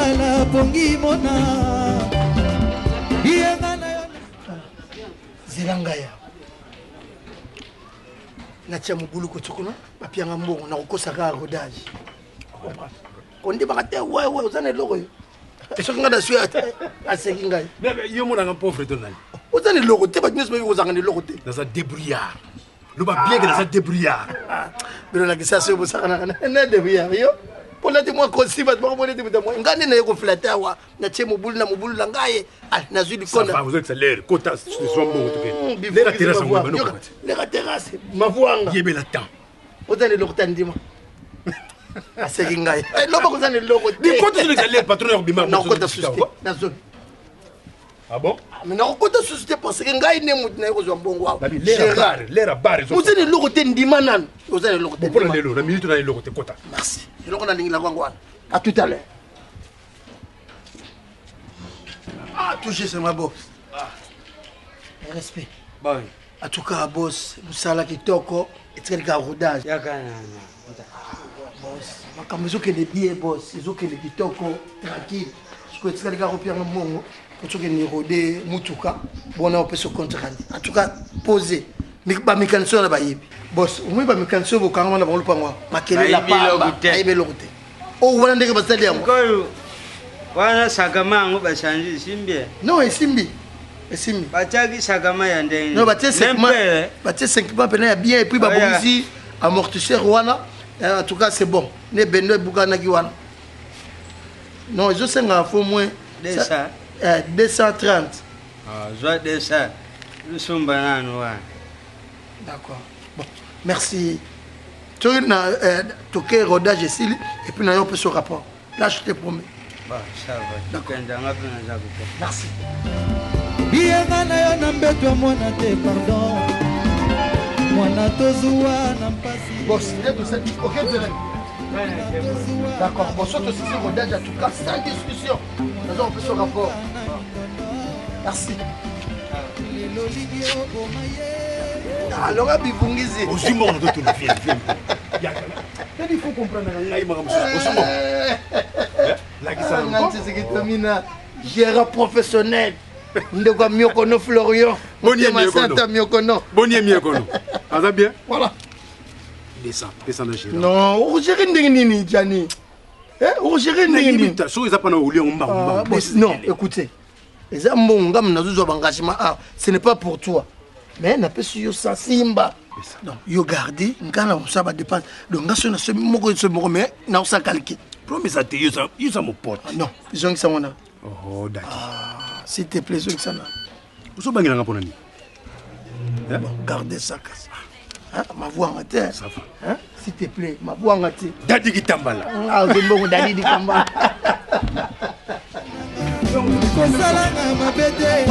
Nalala pongi mona Yenga na yo. Zela ngai awa. Natia mobulu koto kuna bapianga mbongo nakokosa kaka rodage. Kondimaka te wewe oza na eloko yo. Soki ngai naswi aseki ngai. Yo monaka pauvre to nani? Oza na eloko te bato nyonso bayebi kozanga na eloko te. Naza débrouillard. Loba bien que naza débrouillard. Bino na kisasa oyo bosakanaka na débrouillard yo. Mpo nati mwa kosi bato bakomona ete moto ngai nde naye koflate awa natie mobulu na mobulu na ngai ah, nazwi likonda kota zwa mbongo toke lera terrasse lera terrasse mavuanga yebela temps oza na eloko te ndima aseki ngai eh, loba koza na eloko te likota ozolekisa lere patron ya kobima nakota susu te nazobi Ah bon? Ah, mais nakokota susu te parce que ngai nde moto naye kozwa mbongo awa oza na eloko te ndima nanu oza na eloko te mpona lelo na minute na eloko te kota merci eloko nalingelaka yango wana à tout à l'heure ah touché c'est ma boss ah. Respect bon. En tout cas boss mosala kitoko etikali kaka rodage boss makambo ezokende bien boss ezokende kitoko tranquille sikoyo etikali kaka opianga mbongo po tokende rode mutuka bona opesa compte rendu. En tout cas posé bamécanicien wana bayebi boss omoni bamécanicien oyo bokanga wana bango lopango awa makelele pamba bayebi eloko te oyo wana ndenge basali yango wana sakama yango bachange esimbi non esimbi esimbi batiaki sakama ya ndenge non batie segment batie segment pena ya bien et puis babongisi amortisseur wana en tout cas c'est bon ne bendo ebukanaki wana non ezosenga fo moins 230 ah, zwa 200 lusumba nanu wana d'accord bon merci soki na eh, toke rodage esili et puis na yo opesa rapport. Là, je te promets. Bon, ça va. D'accord. Merci. Biyenga na yo na mbeto ya mwana te pardon mwana tozuwa na mpasi. Boss, nde tosali ok direct. D'accord. Bon, surtout si c'est rodage, en tout cas, sans discussion. Nous avons fait ce rapport. Merci. Alors, bibungizi. Ozwi mbongo na totuna viens, viens. Il faut comprendre ngai makambo mosusu. Ozwi mbongo. Lakisa ngai Tshisekedi gérant professionnel. Ndeko ya Miokono Florian. Boni ye Motema Miokono. Santa Miokono. Boni ye Miokono. Aza bien? Voilà. Descends, descends na gérant. Non, ogéré ndenge nini Gianni? Eh, ogéré ndenge nini? Soki eza pana olia ngo mbangu Ah, mbangu. boss, non, écoutez. Eza mbongo ngam nazozwa ba engagement ah, ce n'est pas pour toi. Mais napesi yo sa simba. Non, yo garder nga na kosala ba dépense. Donc nga soki nasomi moko soki moko mais nakosala calcul. Promesse ate yo za yo za mopote. Ah, non, ezongisa wana. Oh, dadi. Ah, s'il te plaît, ezongisa na. Ozobangela nga mpona nini? Bon, gardez ça kasi. Hein, mavwanga te. Ça va. Hein? S'il te plaît, mavwanga te. Dadi Kitambala. Ah, ozo Dadi Kitambala. Kosalanga mabe te.